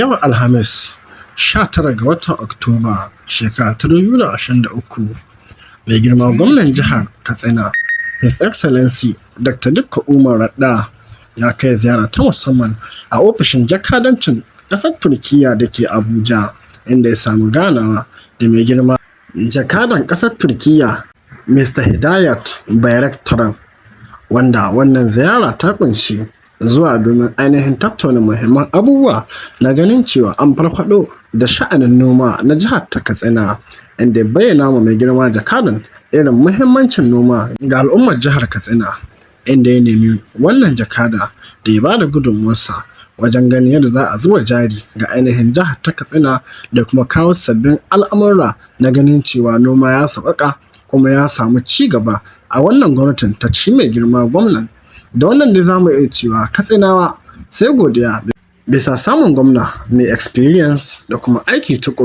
Yau Alhamis, 19 ga watan Oktoba, shekara ta 2023, Mai girma gwamnan jihar Katsina, His Excellency Dr. Dikko Umar Radda, ya kai ziyara ta musamman a ofishin jakadancin ƙasar Turkiyya da ke Abuja, inda ya samu ganawa da mai girma jakadan ƙasar Turkiyya, Mr. Hidayat Bayraktar, wanda wannan ziyara ta ƙunshi zuwa domin ainihin tattauna muhimman abubuwa na ganin cewa an farfaɗo da sha'anin noma na jihar ta Katsina, inda ya bayyana wa mai girma jakadan irin muhimmancin noma ga al'ummar jihar Katsina, inda ya nemi wannan jakada da ya bada gudunmuwarsa wajen ganin yadda za a zuba jari ga ainihin jihar ta Katsina da kuma kawo sabbin al'amura na ganin cewa noma ya sauƙaƙa kuma ya samu ci gaba a wannan gwamnatin ta shi mai girma gwamnan. Da wannan dai za mu iya cewa Katsinawa sai godiya bisa samun gwamna mai experience da kuma aiki tuƙuru.